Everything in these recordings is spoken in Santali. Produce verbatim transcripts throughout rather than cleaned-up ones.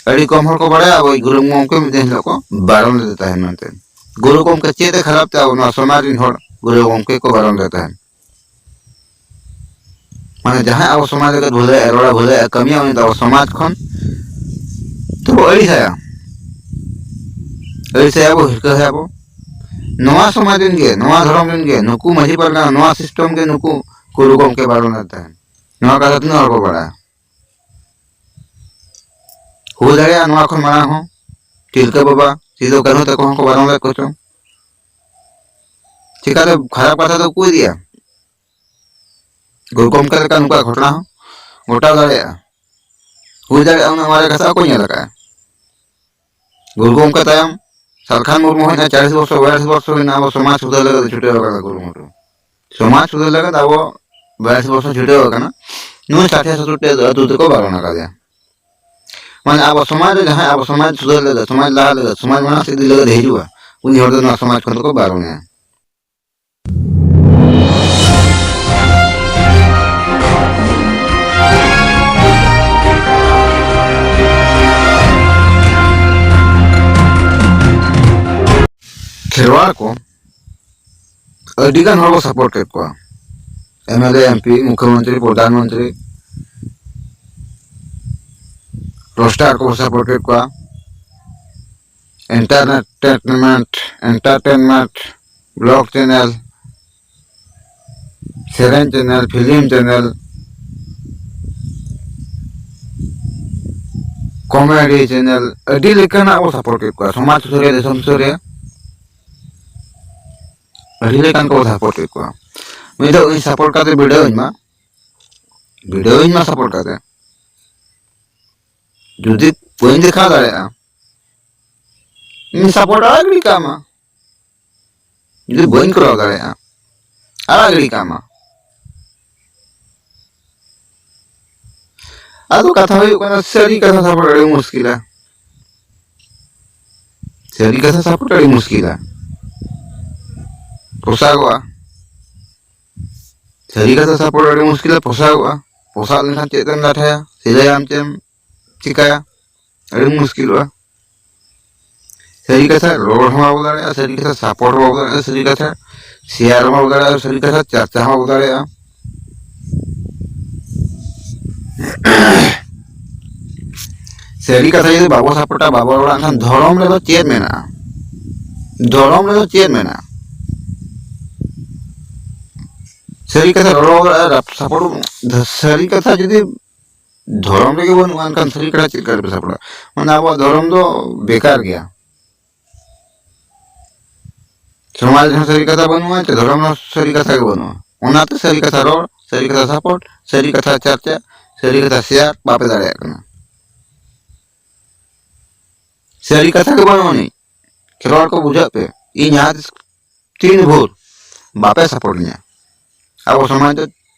ᱟᱹᱰᱤ ᱠᱚᱢ ᱦᱚᱲ ᱠᱚ ᱵᱟᱲᱟᱭᱟ ᱟᱵᱚᱭᱤᱡ ᱜᱩᱨᱩ ᱜᱚᱢᱠᱮ ᱢᱤᱫ ᱫᱤᱱ ᱦᱤᱞᱳᱜ ᱠᱚ ᱵᱟᱨᱚᱱ ᱞᱮᱫᱮ ᱛᱟᱦᱮᱸᱫ ᱢᱮᱱᱛᱮ᱾ ᱜᱩᱨᱩ ᱜᱚᱢᱠᱮ ᱪᱮᱫ ᱮ ᱠᱷᱟᱨᱟᱯ ᱛᱮ ᱟᱵᱚ ᱱᱚᱣᱟ ᱥᱚᱢᱟᱡᱽ ᱨᱤᱱ ᱦᱚᱲ ᱜᱩᱨᱩ ᱜᱚᱢᱠᱮ ᱠᱚ ᱵᱟᱨᱚᱱ ᱞᱮᱫᱮ ᱛᱟᱦᱮᱸᱫ? ᱢᱟᱱᱮ ᱡᱟᱦᱟᱸᱭ ᱟᱵᱚ ᱥᱚᱢᱟᱡᱽ ᱞᱟᱹᱜᱤᱫ ᱵᱷᱟᱹᱞᱟᱹᱭᱟ, ᱨᱚᱲᱟ ᱵᱷᱟᱹᱞᱟᱹᱭᱟ, ᱠᱟᱹᱢᱤᱭᱟ, ᱩᱱᱤ ᱫᱚ ᱟᱵᱚ ᱥᱚᱢᱟᱡᱽ ᱠᱷᱚᱱ ᱛᱚᱵᱚ ᱟᱹᱲᱤᱥᱟᱭᱟ᱾ ᱟᱹᱲᱤᱥᱟᱭᱟᱵᱚ, ᱦᱤᱨᱠᱟᱹᱭᱟᱵᱚ᱾ ᱱᱚᱣᱟ ᱥᱚᱢᱟᱡᱽ ᱨᱮᱱ ᱜᱮ, ᱱᱚᱣᱟ ᱫᱷᱚᱨᱚᱢ ᱨᱮᱱ ᱜᱮ, ᱱᱩᱠᱩ ᱢᱟᱹᱡᱷᱤ ᱯᱟᱨᱜᱟᱱᱟ, ᱱᱚᱣᱟ system ᱜᱮ ᱱᱩᱠᱩ ᱜᱩᱨᱩ ᱜᱚᱢᱠᱮ ᱵᱟᱨᱚᱱ ᱞᱮᱫ ᱛᱟᱦᱮᱸᱫ᱾ ᱱᱚᱣᱟ ᱠᱟᱛᱷᱟ ᱛᱤᱱᱟᱹᱜ ᱦᱚᱲ ᱠᱚ ᱵᱟᱲᱟᱭᱟ? ᱦᱩᱭ ᱫᱟᱲᱮᱭᱟᱜᱼᱟ ᱱᱚᱣᱟ ᱠᱷᱚᱱ ᱢᱟᱲᱟᱝ ᱦᱚᱸ ᱛᱤᱞᱠᱟᱹ ᱵᱟᱵᱟ, ᱥᱤᱫᱩ ᱠᱟᱹᱱᱦᱩ ᱛᱟᱠᱚ ᱦᱚᱸᱠᱚ ᱵᱟᱨᱚᱱ ᱞᱮᱫ ᱠᱚ ᱪᱚᱝ᱾ ᱪᱤᱠᱟᱹᱛᱮ ᱠᱷᱟᱨᱟᱯ ᱠᱟᱛᱷᱟ ᱫᱚ ᱠᱚ ᱤᱫᱤᱭᱟ? ᱜᱩᱨᱩ ᱜᱚᱢᱠᱮ ᱞᱮᱠᱟ ᱱᱚᱝᱠᱟ ᱜᱷᱚᱴᱚᱱᱟ ᱦᱚᱸ ᱜᱷᱚᱴᱟᱣ ᱫᱟᱲᱮᱭᱟᱜᱼᱟ᱾ ᱦᱩᱭ ᱫᱟᱲᱮᱭᱟᱜᱼᱟ, ᱩᱱᱟᱹᱜ ᱢᱟᱨᱮ ᱠᱟᱛᱷᱟ ᱵᱟᱠᱚ ᱧᱮᱞ ᱟᱠᱟᱫᱼᱟ᱾ ᱜᱩᱨᱩ ᱜᱚᱢᱠᱮ ᱛᱟᱭᱚᱢ ᱥᱟᱞᱠᱷᱟᱱ ᱢᱩᱨᱢᱩ ᱦᱚᱸ ᱪᱟᱞᱤᱥ ᱵᱚᱪᱷᱚᱨ, ᱵᱟᱭᱟᱞᱤᱥ ᱵᱚᱪᱷᱚᱨ ᱦᱩᱭᱱᱟ ᱟᱵᱚ ᱥᱚᱢᱟᱡᱽ ᱥᱩᱫᱷᱟᱹᱨ ᱞᱟᱹᱜᱤᱫ ᱪᱷᱩᱴᱟᱹᱣ ᱟᱠᱟᱱᱟ ᱠᱩᱨᱩᱢᱩᱴᱩ᱾ ᱥᱚᱢᱟᱡᱽ ᱥᱩᱫᱷᱟᱹᱨ ᱞᱟᱹᱜᱤᱫ ᱟᱵᱚ ᱵᱟᱭᱟᱞᱤᱥ ᱵᱚᱪᱷᱚᱨ ᱪᱷᱩᱴᱟᱹᱣ ᱟᱠᱟᱱᱟ᱾ ᱱᱩᱭ ᱥᱟᱴᱷᱮ ᱥᱟᱛᱥᱚᱴᱴᱤ ᱟᱹᱛᱩ ᱛᱮᱠᱚ ᱵᱟᱨᱚᱱ ᱟᱠᱟᱫᱮᱭᱟ᱾ ᱢᱟᱱᱮ ᱟᱵᱚ ᱥᱚᱢᱟᱡᱽ ᱨᱮ ᱡᱟᱦᱟᱸᱭ ᱟᱵᱚ ᱥᱚᱢᱟᱡᱽ ᱥᱩᱫᱷᱟᱹᱨ ᱞᱟᱹᱜᱤᱫ, ᱥᱚᱢᱟᱡᱽ ᱞᱟᱦᱟ ᱞᱟᱹᱜᱤᱫ, ᱥᱚᱢᱟᱡᱽ ᱢᱟᱲᱟᱝ ᱥᱮᱫ ᱤᱫᱤ ᱞᱟᱹᱜᱤᱫ ᱦᱤᱡᱩᱜᱼᱟ, ᱩᱱᱤ ᱦᱚᱲ ᱫᱚ ᱱᱚᱣᱟ ᱥᱚᱢᱟᱡᱽ ᱠᱷᱚᱱ ᱫᱚᱠᱚ ᱵᱟᱨᱚᱱᱮᱭᱟ᱾ ᱠᱷᱮᱨᱣᱟᱲ ᱠᱚ ᱟᱹᱰᱤ ᱜᱟᱱ ᱦᱚᱲ ᱵᱚ support ᱠᱮᱫ ᱠᱚᱣᱟ᱾ M L A, M P, ᱢᱩᱠᱷᱭᱚᱢᱚᱱᱛᱨᱤ, Pradhan Mantri, roster ᱠᱚ support ᱠᱮᱫ ᱠᱚᱣᱟ᱾ Entertainment, entertainment, vlog channel, ᱥᱮᱨᱮᱧ channel, film channel, comedy channel, ᱟᱹᱰᱤ ᱞᱮᱠᱟᱱᱟᱜ ᱵᱚ support ᱠᱮᱫ ᱠᱚᱣᱟ᱾ ᱥᱚᱢᱟᱡᱽ ᱥᱩᱥᱟᱹᱨᱤᱭᱟᱹ, ᱫᱤᱥᱚᱢ ᱥᱩᱥᱟᱹᱨᱤᱭᱟᱹ, ᱟᱹᱰᱤ ᱞᱮᱠᱟᱱ ᱠᱚ support ᱠᱮᱫ ᱠᱚᱣᱟ᱾ ᱢᱤᱫ ᱫᱷᱟᱣ ᱤᱧ support ᱠᱟᱛᱮ ᱵᱤᱰᱟᱹᱣ ᱟᱹᱧ ᱢᱟ, ᱵᱤᱰᱟᱹᱣ ᱟᱹᱧ ᱢᱟ support ᱠᱟᱛᱮ᱾ ᱡᱩᱫᱤ ᱵᱟᱹᱧ ᱫᱮᱠᱷᱟᱣ ᱫᱟᱲᱮᱭᱟᱜᱼᱟ, ᱤᱧ support ᱟᱲᱟᱜ ᱜᱤᱰᱤ ᱠᱟᱜ ᱢᱟ᱾ ᱡᱩᱫᱤ ᱵᱟᱹᱧ ᱠᱚᱨᱟᱣ ᱫᱟᱲᱮᱭᱟᱜᱼᱟ, ᱟᱲᱟᱜ ᱜᱤᱰᱤ ᱠᱟᱜ ᱢᱟ᱾ ᱟᱫᱚ ᱠᱟᱛᱷᱟ ᱦᱩᱭᱩᱜ ᱠᱟᱱᱟ, ᱥᱟᱹᱨᱤ ᱠᱟᱛᱷᱟ support ᱟᱹᱰᱤ ᱢᱩᱥᱠᱤᱞᱟ᱾ ᱥᱟᱹᱨᱤ ᱠᱟᱛᱷᱟ support ᱟᱹᱰᱤ ᱢᱩᱥᱠᱤᱞᱟ᱾ ᱯᱚᱥᱟᱜᱚᱜᱼᱟ᱾ ᱥᱟᱹᱨᱤ ᱠᱟᱛᱷᱟ support ᱟᱹᱰᱤ ᱢᱩᱥᱠᱤᱞᱟ, ᱯᱚᱥᱟᱜᱚᱜᱼᱟ᱾ ᱯᱚᱥᱟᱜ ᱞᱮᱱᱠᱷᱟᱱ ᱪᱮᱫ ᱛᱮᱢ ᱞᱟᱴᱷᱟᱭᱟ? ᱥᱤᱞᱟᱹᱭᱟᱢ, ᱪᱮᱫ ᱮᱢ ᱪᱤᱠᱟᱹᱭᱟ? ᱟᱹᱰᱤ ᱢᱩᱥᱠᱤᱞᱚᱜᱼᱟ᱾ ᱥᱟᱹᱨᱤ ᱠᱟᱛᱷᱟ ᱨᱚᱲ ᱦᱚᱸ ᱵᱟᱵᱚ ᱫᱟᱲᱮᱭᱟᱜᱼᱟ, ᱥᱟᱹᱨᱤ ᱠᱟᱛᱷᱟ ᱥᱟᱯᱚᱴ ᱦᱚᱸ ᱵᱟᱵᱚ ᱫᱟᱲᱮᱭᱟᱜᱼᱟ, ᱥᱟᱹᱨᱤ ᱠᱟᱛᱷᱟ ᱥᱮᱭᱟᱨ ᱦᱚᱸ ᱵᱟᱵᱚ ᱫᱟᱲᱮᱭᱟᱜᱼᱟ, ᱥᱟᱹᱨᱤ ᱠᱟᱛᱷᱟ ᱪᱟᱨᱪᱟ ᱦᱚᱸ ᱵᱟᱵᱚ ᱫᱟᱲᱮᱭᱟᱜᱼᱟ᱾ ᱥᱟᱹᱨᱤ ᱠᱟᱛᱷᱟ ᱡᱩᱫᱤ ᱵᱟᱵᱚ ᱥᱟᱯᱚᱴᱟ, ᱵᱟᱵᱚ ᱨᱚᱲᱟ, ᱮᱱᱠᱷᱟᱱ ᱫᱷᱚᱨᱚᱢ ᱨᱮᱫᱚ ᱪᱮᱫ ᱢᱮᱱᱟᱜᱼᱟ? ᱫᱷᱚᱨᱚᱢ ᱨᱮᱫᱚ ᱪᱮᱫ ᱢᱮᱱᱟᱜᱼᱟ? ᱥᱟᱹᱨᱤ ᱠᱟᱛᱷᱟ ᱨᱚᱲ ᱟᱨ ᱥᱟᱯᱚᱴ, ᱥᱟᱹᱨᱤ ᱠᱟᱛᱷᱟ ᱡᱩᱫᱤ ᱫᱷᱚᱨᱚᱢ ᱨᱮᱜᱮ ᱵᱟᱹᱱᱩᱜᱼᱟ, ᱮᱱᱠᱷᱟᱱ ᱥᱟᱹᱨᱤ ᱠᱟᱛᱷᱟ ᱪᱮᱫ ᱞᱮᱠᱟ ᱨᱮᱯᱮ ᱥᱟᱯᱚᱴᱟ? ᱢᱟᱱᱮ ᱟᱵᱚᱣᱟᱜ ᱫᱷᱚᱨᱚᱢ ᱫᱚ ᱵᱮᱠᱟᱨ ᱜᱮᱭᱟ᱾ ᱥᱚᱢᱟᱡᱽ ᱨᱮᱦᱚᱸ ᱥᱟᱹᱨᱤ ᱠᱟᱛᱷᱟ ᱵᱟᱹᱱᱩᱜᱼᱟ, ᱪᱮ ᱫᱷᱚᱨᱚᱢ ᱨᱮᱦᱚᱸ ᱥᱟᱹᱨᱤ ᱠᱟᱛᱷᱟ ᱜᱮ ᱵᱟᱹᱱᱩᱜᱼᱟ᱾ ᱚᱱᱟᱛᱮ ᱥᱟᱹᱨᱤ ᱠᱟᱛᱷᱟ ᱨᱚᱲ, ᱥᱟᱹᱨᱤ ᱠᱟᱛᱷᱟ ᱥᱟᱯᱚᱴ, ᱥᱟᱹᱨᱤ ᱠᱟᱛᱷᱟ ᱪᱟᱨᱪᱟ, ᱥᱟᱹᱨᱤ ᱠᱟᱛᱷᱟ ᱥᱮᱭᱟᱨ ᱵᱟᱯᱮ ᱫᱟᱲᱮᱭᱟᱜ ᱠᱟᱱᱟ᱾ ᱥᱟᱹᱨᱤ ᱠᱟᱛᱷᱟ ᱜᱮ ᱵᱟᱹᱱᱩᱜ ᱟᱹᱱᱤᱡ᱾ ᱠᱷᱮᱨᱣᱟᱲ ᱠᱚ ᱵᱩᱡᱷᱟᱹᱜ ᱯᱮ, ᱤᱧ ᱡᱟᱦᱟᱸ ᱛᱤᱥ ᱛᱤᱱ ᱵᱷᱳᱨ ᱵᱟᱯᱮ ᱥᱟᱯᱳᱨᱴ ᱤᱧᱟ, ᱟᱵᱚ ᱥᱚᱢᱟᱡᱽ ᱫᱚ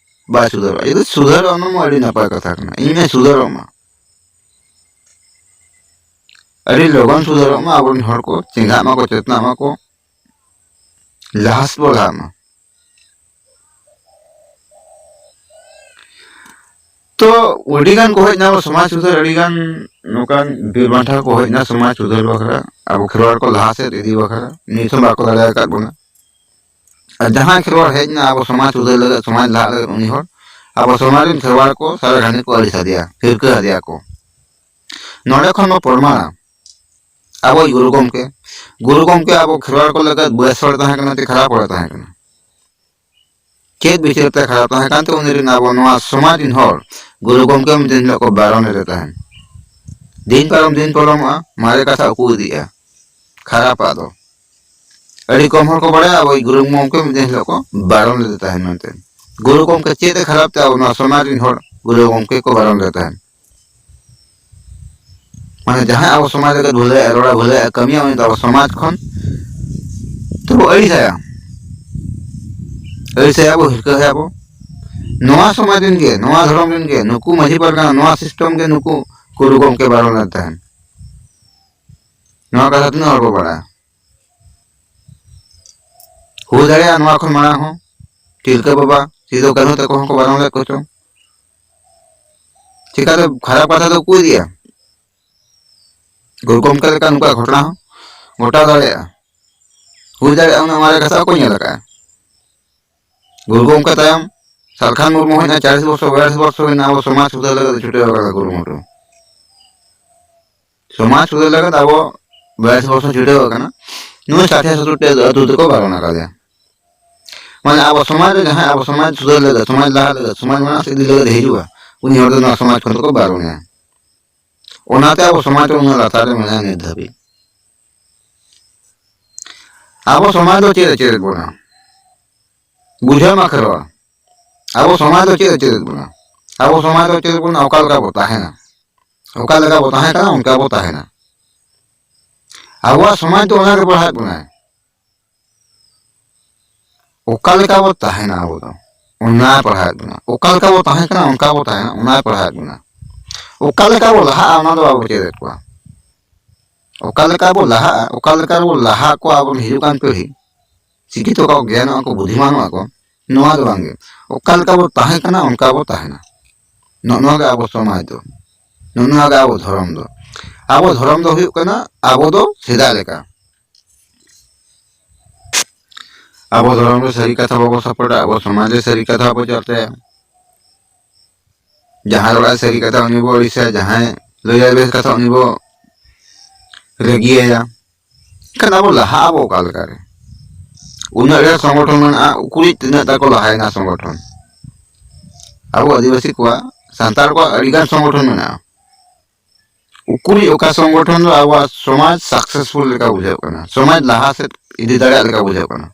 ᱵᱟᱭ ᱥᱩᱫᱷᱟᱹᱨᱚᱜᱼᱟ᱾ ᱡᱩᱫᱤ ᱥᱩᱫᱷᱟᱹᱨᱚᱜᱼᱟ, ᱚᱱᱟ ᱢᱟ ᱟᱹᱰᱤ ᱱᱟᱯᱟᱭ ᱠᱟᱛᱷᱟ ᱠᱟᱱᱟ, ᱤᱧ ᱢᱮ ᱥᱩᱫᱷᱟᱹᱨᱚᱜ ᱢᱟ᱾ ᱟᱹᱰᱤ ᱞᱚᱜᱚᱱ ᱥᱩᱫᱷᱟᱹᱨᱚᱜ ᱢᱟ, ᱟᱵᱚᱨᱮᱱ ᱦᱚᱲ ᱠᱚ ᱪᱮᱸᱜᱷᱟᱜ ᱢᱟᱠᱚ, ᱪᱮᱛᱱᱟᱜ ᱢᱟᱠᱚ, ᱞᱟᱦᱟ ᱥᱮᱫ ᱵᱚ ᱞᱟᱦᱟᱜ ᱢᱟ᱾ ᱛᱚ ᱟᱹᱰᱤ ᱜᱟᱱ ᱠᱚ ᱦᱮᱡ ᱮᱱᱟ ᱟᱵᱚ ᱥᱚᱢᱟᱡᱽ ᱥᱩᱫᱷᱟᱹᱨ, ᱟᱹᱰᱤ ᱜᱟᱱ ᱱᱚᱝᱠᱟᱱ ᱵᱤᱨ ᱵᱟᱱᱴᱟ ᱠᱚ ᱦᱮᱡ ᱮᱱᱟ ᱥᱚᱢᱟᱡᱽ ᱥᱩᱫᱷᱟᱹᱨ ᱵᱟᱠᱷᱨᱟ, ᱟᱵᱚ ᱠᱷᱮᱨᱣᱟᱲ ᱠᱚ ᱞᱟᱦᱟ ᱥᱮᱫ ᱤᱫᱤ ᱵᱟᱠᱷᱨᱟ, ᱱᱤᱛ ᱦᱚᱸ ᱵᱟᱠᱚ ᱫᱟᱲᱮ ᱟᱠᱟᱫ ᱵᱚᱱᱟ᱾ ᱟᱨ ᱡᱟᱦᱟᱸᱭ ᱠᱷᱮᱨᱣᱟᱲ ᱦᱮᱡ ᱮᱱᱟ ᱟᱵᱚ ᱥᱚᱢᱟᱡᱽ ᱥᱩᱫᱷᱟᱹᱨ ᱞᱟᱹᱜᱤᱫ, ᱥᱚᱢᱟᱡᱽ ᱞᱟᱦᱟᱜ ᱞᱟᱹᱜᱤᱫ, ᱩᱱᱤ ᱦᱚᱲ ᱟᱵᱚ ᱥᱚᱢᱟᱡᱽ ᱨᱮᱱ ᱠᱷᱮᱨᱣᱟᱲ ᱠᱚ ᱥᱟᱨᱟ ᱜᱷᱟᱱᱮ ᱠᱚ ᱟᱹᱲᱤᱥ ᱟᱫᱮᱭᱟ, ᱦᱤᱨᱠᱟᱹ ᱟᱫᱮᱭᱟ ᱠᱚ᱾ ᱱᱚᱰᱮ ᱠᱷᱚᱱ ᱵᱚ ᱯᱨᱚᱢᱟᱬᱟ, ᱟᱵᱚᱭᱤᱡ ᱜᱩᱨᱩ ᱜᱚᱢᱠᱮ, ᱜᱩᱨᱩ ᱜᱚᱢᱠᱮ ᱟᱵᱚ ᱠᱷᱮᱨᱣᱟᱲ ᱠᱚ ᱞᱟᱹᱜᱤᱫ ᱵᱮᱥ ᱦᱚᱲ ᱛᱟᱦᱮᱸ ᱠᱟᱱᱟ ᱪᱮ ᱠᱷᱟᱨᱟᱯ ᱦᱚᱲ ᱛᱟᱦᱮᱸ ᱠᱟᱱᱟ? ᱪᱮᱫ ᱵᱤᱪᱟᱹᱨ ᱛᱮ ᱠᱷᱟᱨᱟᱯ ᱛᱟᱦᱮᱸ ᱠᱟᱱᱛᱮ ᱩᱱᱤ ᱨᱮᱱ ᱟᱵᱚ ᱱᱚᱣᱟ ᱥᱚᱢᱟᱡᱽ ᱨᱮᱱ ᱦᱚᱲ ᱜᱩᱨᱩ ᱜᱚᱢᱠᱮ ᱢᱤᱫ ᱫᱤᱱ ᱦᱤᱞᱳᱜ ᱠᱚ ᱵᱟᱨᱚᱱ ᱞᱮᱫᱮ ᱛᱟᱦᱮᱸᱱ? ᱫᱤᱱ ᱯᱟᱨᱚᱢ ᱫᱤᱱ ᱯᱚᱞᱚᱢᱚᱜᱼᱟ, ᱢᱟᱨᱮ ᱠᱟᱛᱷᱟ ᱩᱠᱩ ᱤᱫᱤᱜᱼᱟ, ᱠᱷᱟᱨᱟᱯᱟᱜ ᱫᱚ᱾ ᱟᱹᱰᱤ ᱠᱚᱢ ᱦᱚᱲ ᱠᱚ ᱵᱟᱲᱟᱭᱟ, ᱟᱵᱚᱭᱤᱡ ᱜᱩᱨᱩ ᱜᱚᱢᱠᱮ ᱢᱤᱫ ᱫᱤᱱ ᱦᱤᱞᱳᱜ ᱠᱚ ᱵᱟᱨᱚᱱ ᱞᱮᱫᱮ ᱛᱟᱦᱮᱸᱱ ᱢᱮᱱᱛᱮ᱾ ᱜᱩᱨᱩ ᱜᱚᱢᱠᱮ ᱪᱮᱫ ᱮ ᱠᱷᱟᱨᱟᱯ ᱛᱮ ᱟᱵᱚ ᱱᱚᱣᱟ ᱥᱚᱢᱟᱡᱽ ᱨᱮᱱ ᱦᱚᱲ ᱜᱩᱨᱩ ᱜᱚᱢᱠᱮ ᱠᱚ ᱵᱟᱨᱚᱱ ᱞᱮᱫᱮ ᱛᱟᱦᱮᱸᱱ? ᱢᱟᱱᱮ ᱡᱟᱦᱟᱸᱭ ᱟᱵᱚ ᱥᱚᱢᱟᱡᱽ ᱞᱟᱹᱜᱤᱫ ᱵᱷᱟᱹᱞᱟᱹᱭᱟᱜ ᱨᱚᱲᱟ, ᱵᱷᱟᱹᱞᱟᱹᱭᱟᱜ ᱠᱟᱹᱢᱤᱭᱟ, ᱩᱱᱤ ᱫᱚ ᱟᱵᱚ ᱥᱚᱢᱟᱡᱽ ᱠᱷᱚᱱ ᱛᱮᱵᱚ ᱟᱹᱲᱤᱥᱟᱭᱟ, ᱟᱹᱲᱤᱥᱟᱭᱟ ᱵᱚ, ᱦᱤᱨᱠᱟᱹ ᱟᱭᱟ ᱵᱚ᱾ ᱱᱚᱣᱟ ᱥᱚᱢᱟᱡᱽ ᱨᱮᱱ ᱜᱮ, ᱱᱚᱣᱟ ᱫᱷᱚᱨᱚᱢ ᱨᱮᱱ ᱜᱮ, ᱱᱩᱠᱩ ᱢᱟᱹᱡᱷᱤ ᱯᱟᱨᱜᱟᱱᱟ, ᱱᱚᱣᱟ ᱥᱤᱥᱴᱮᱢ ᱜᱮ ᱱᱩᱠᱩ ᱜᱩᱨᱩ ᱜᱚᱢᱠᱮ ᱵᱟᱨᱚᱱ ᱞᱮᱫ ᱛᱟᱦᱮᱸᱱ᱾ ᱱᱚᱣᱟ ᱠᱟᱛᱷᱟ ᱛᱤᱱᱟᱹᱜ ᱦᱚᱲ ᱠᱚ ᱵᱟᱲᱟᱭᱟ? ᱦᱩᱭ ᱫᱟᱲᱮᱭᱟᱜᱼᱟ ᱱᱚᱣᱟ ᱠᱷᱚᱱ ᱢᱟᱲᱟᱝ ᱦᱚᱸ ᱛᱤᱞᱠᱟᱹ ᱵᱟᱵᱟ, ᱥᱤᱫᱩ ᱠᱟᱹᱱᱦᱩ ᱛᱟᱠᱚ ᱦᱚᱸᱠᱚ ᱵᱟᱨᱚᱱ ᱞᱮᱫ ᱠᱚ ᱪᱚᱝ᱾ ᱪᱤᱠᱟᱹᱛᱮ ᱠᱷᱟᱨᱟᱯ ᱠᱟᱛᱷᱟ ᱫᱚ ᱩᱠᱩ ᱤᱫᱤᱜᱼᱟ? ᱜᱩᱨᱩ ᱜᱚᱢᱠᱮ ᱞᱮᱠᱟ ᱱᱚᱝᱠᱟ ᱜᱷᱚᱴᱚᱱᱟ ᱦᱚᱸ ᱜᱷᱚᱴᱟᱣ ᱫᱟᱲᱮᱭᱟᱜᱼᱟ, ᱦᱩᱭ ᱫᱟᱲᱮᱭᱟᱜᱼᱟ, ᱩᱱᱟᱹᱜ ᱢᱟᱨᱮ ᱠᱟᱛᱷᱟ ᱚᱠᱚᱭ ᱧᱮᱞ ᱟᱠᱟᱫᱼᱟ? ᱜᱩᱨᱩ ᱜᱚᱢᱠᱮ ᱛᱟᱭᱚᱢ ᱥᱟᱞᱠᱷᱟᱱ ᱢᱩᱨᱢᱩ ᱦᱚᱸ ᱪᱟᱞᱤᱥ ᱵᱚᱨᱥᱚ ᱵᱚᱭᱟᱞᱤᱥ ᱵᱚᱨᱥᱚ ᱦᱩᱭᱱᱟ ᱟᱵᱚ ᱥᱚᱢᱟᱡᱽ ᱥᱩᱫᱷᱟᱹᱨ ᱞᱟᱹᱜᱤᱫ ᱪᱷᱩᱴᱟᱹᱣ ᱟᱠᱟᱱᱟ ᱠᱩᱨᱩᱢᱩᱴᱩ᱾ ᱥᱚᱢᱟᱡᱽ ᱥᱩᱫᱷᱟᱹᱨ ᱞᱟᱹᱜᱤᱫ ᱟᱵᱚ ᱵᱟᱭᱤᱥ ᱵᱚᱨᱥᱚ ᱪᱷᱩᱴᱟᱹᱣ ᱟᱠᱟᱱᱟ᱾ ᱱᱩᱭ ᱥᱟᱴᱷᱮ ᱥᱚᱛᱛᱚᱨ ᱴᱤ ᱟᱹᱛᱩ ᱛᱮᱠᱚ ᱵᱟᱨᱚᱱ ᱟᱠᱟᱫᱮᱭᱟ᱾ ᱢᱟᱱᱮ ᱟᱵᱚ ᱥᱚᱢᱟᱡᱽ ᱨᱮ ᱡᱟᱦᱟᱸᱭ ᱟᱵᱚ ᱥᱚᱢᱟᱡᱽ ᱥᱩᱫᱷᱟᱹᱨ ᱞᱟᱹᱜᱤᱫ, ᱥᱚᱢᱟᱡᱽ ᱞᱟᱦᱟ ᱞᱟᱹᱜᱤᱫ, ᱥᱚᱢᱟᱡᱽ ᱢᱟᱲᱟᱝ ᱥᱮᱫ ᱤᱫᱤ ᱞᱟᱹᱜᱤᱫ ᱦᱤᱡᱩᱜᱼᱟ, ᱩᱱᱤ ᱦᱚᱲ ᱫᱚ ᱱᱚᱣᱟ ᱥᱚᱢᱟᱡᱽ ᱠᱷᱚᱱ ᱫᱚᱠᱚ ᱵᱟᱨᱚᱱᱮᱭᱟ᱾ ᱚᱱᱟᱛᱮ ᱟᱵᱚ ᱥᱚᱢᱟᱡᱽ ᱨᱮ ᱩᱱᱟᱹᱜ ᱞᱟᱛᱟᱨ ᱨᱮ ᱢᱮᱱᱟᱭᱟ ᱱᱤᱛ ᱫᱷᱟᱹᱵᱤᱡ᱾ ᱟᱵᱚ ᱥᱚᱢᱟᱡᱽ ᱫᱚ ᱪᱮᱫ ᱮ ᱪᱮᱫ ᱵᱚᱱᱟ? ᱵᱩᱡᱷᱟᱹᱣ ᱢᱟ ᱠᱷᱮᱨᱣᱟᱲ, ᱟᱵᱚ ᱥᱚᱢᱟᱡᱽ ᱫᱚ ᱪᱮᱫ ᱮ ᱪᱮᱫ ᱵᱚᱱᱟ? ᱟᱵᱚ ᱥᱚᱢᱟᱡᱽ ᱫᱚ ᱪᱮᱫ ᱵᱚᱱᱟ? ᱚᱠᱟ ᱞᱮᱠᱟ ᱵᱚ ᱛᱟᱦᱮᱱᱟ? ᱚᱠᱟ ᱞᱮᱠᱟ ᱵᱚ ᱛᱟᱦᱮᱸ ᱠᱟᱱᱟ, ᱚᱱᱠᱟ ᱵᱚ ᱛᱟᱦᱮᱱᱟ᱾ ᱟᱵᱚᱣᱟᱜ ᱥᱚᱢᱟᱡᱽ ᱫᱚ ᱚᱱᱟ ᱜᱮ ᱯᱟᱲᱦᱟᱣᱮᱫ ᱵᱚᱱᱟᱭ᱾ ᱚᱠᱟ ᱞᱮᱠᱟ ᱵᱚ ᱛᱟᱦᱮᱱᱟ ᱟᱵᱚ ᱫᱚ, ᱚᱱᱟᱭ ᱯᱟᱲᱦᱟᱣᱮᱫ ᱵᱚᱱᱟ᱾ ᱚᱠᱟ ᱞᱮᱠᱟ ᱵᱚ ᱛᱟᱦᱮᱸ ᱠᱟᱱᱟ, ᱚᱱᱠᱟ ᱵᱚ ᱛᱟᱦᱮᱱᱟ, ᱚᱱᱟᱭ ᱯᱟᱲᱦᱟᱣᱮᱫ ᱵᱚᱱᱟ᱾ ᱚᱠᱟ ᱞᱮᱠᱟ ᱵᱚ ᱞᱟᱦᱟᱜᱼᱟ, ᱚᱱᱟ ᱫᱚ ᱵᱟᱵᱚ ᱪᱮᱫ ᱮᱫ ᱠᱚᱣᱟ᱾ ᱚᱠᱟ ᱞᱮᱠᱟ ᱵᱚ ᱞᱟᱦᱟᱜᱼᱟ, ᱚᱠᱟ ᱞᱮᱠᱟ ᱵᱚ ᱞᱟᱦᱟ ᱠᱚᱣᱟ ᱟᱵᱚᱨᱮᱱ ᱦᱤᱡᱩᱜ ᱠᱟᱱ ᱯᱤᱲᱦᱤ, ᱥᱤᱠᱠᱷᱤᱛᱚ ᱠᱚ, ᱜᱮᱭᱟᱱᱚᱜᱼᱟ ᱠᱚ, ᱵᱩᱫᱽᱫᱷᱤᱢᱟᱱᱚᱜᱼᱟ ᱠᱚ, ᱱᱚᱣᱟ ᱫᱚ ᱵᱟᱝᱜᱮ᱾ ᱚᱠᱟ ᱞᱮᱠᱟ ᱵᱚ ᱛᱟᱦᱮᱸ ᱠᱟᱱᱟ, ᱚᱱᱠᱟ ᱵᱚ ᱛᱟᱦᱮᱱᱟ᱾ ᱱᱚᱜᱼᱚ ᱱᱚᱣᱟ ᱜᱮ ᱟᱵᱚ ᱥᱚᱢᱟᱡᱽ ᱫᱚ, ᱱᱚᱜᱼᱚ ᱱᱚᱣᱟ ᱜᱮ ᱟᱵᱚ ᱫᱷᱚᱨᱚᱢ ᱫᱚ᱾ ᱟᱵᱚ ᱫᱷᱚᱨᱚᱢ ᱫᱚ ᱦᱩᱭᱩᱜ ᱠᱟᱱᱟ ᱟᱵᱚ ᱫᱚ ᱥᱮᱫᱟᱭ ᱞᱮᱠᱟ᱾ ᱟᱵᱚ ᱫᱷᱚᱨᱚᱢ ᱨᱮ ᱥᱟᱹᱨᱤ ᱠᱟᱛᱷᱟ ᱵᱟᱵᱚ ᱥᱟᱯᱚᱴᱟ, ᱟᱵᱚ ᱥᱚᱢᱟᱡᱽ ᱨᱮ ᱥᱟᱹᱨᱤ ᱠᱟᱛᱷᱟ ᱵᱟᱵᱚ ᱪᱚᱨᱪᱟᱭᱟ᱾ ᱡᱟᱦᱟᱸᱭ ᱨᱚᱲᱟᱭ ᱥᱟᱹᱨᱤ ᱠᱟᱛᱷᱟ ᱩᱱᱤ ᱵᱚ ᱟᱹᱲᱤᱥᱟ, ᱡᱟᱦᱟᱸᱭ ᱞᱟᱹᱭᱟᱭ ᱵᱮᱥ ᱠᱟᱛᱷᱟ ᱩᱱᱤ ᱵᱚ ᱨᱟᱹᱜᱤᱭᱟᱭᱟ᱾ ᱮᱱᱠᱷᱟᱱ ᱟᱵᱚ ᱞᱟᱦᱟᱜ ᱟᱵᱚ ᱚᱠᱟ ᱞᱮᱠᱟᱨᱮ? ᱩᱱᱟᱹᱜ ᱰᱷᱮᱨ ᱥᱚᱝᱜᱚᱴᱷᱚᱱ ᱢᱮᱱᱟᱜᱼᱟ, ᱩᱠᱩᱨᱤᱡ ᱛᱤᱱᱟᱹᱜ ᱛᱟᱠᱚ ᱞᱟᱦᱟᱭᱮᱱᱟ ᱥᱚᱝᱜᱚᱴᱷᱚᱱ? ᱟᱵᱚ ᱟᱹᱫᱤᱵᱟᱹᱥᱤ ᱠᱚᱣᱟᱜ, ᱥᱟᱱᱛᱟᱲ ᱠᱚᱣᱟᱜ ᱟᱹᱰᱤᱜᱟᱱ ᱥᱚᱝᱜᱚᱴᱷᱚᱱ ᱢᱮᱱᱟᱜᱼᱟ᱾ ᱩᱠᱩᱨᱤᱡ ᱚᱠᱟ ᱥᱚᱝᱜᱚᱴᱷᱚᱱ ᱫᱚ ᱟᱵᱚᱣᱟᱜ ᱥᱚᱢᱟᱡᱽ ᱥᱟᱠᱥᱮᱥᱯᱷᱩᱞ ᱞᱮᱠᱟ ᱵᱩᱡᱷᱟᱹᱜ ᱠᱟᱱᱟ, ᱥᱚᱢᱟᱡᱽ ᱞᱟᱦᱟ ᱥᱮᱫ ᱤᱫᱤ ᱫᱟᱲᱮᱭᱟᱜ ᱞᱮᱠᱟ ᱵᱩᱡᱷᱟᱹᱜ ᱠᱟᱱᱟ?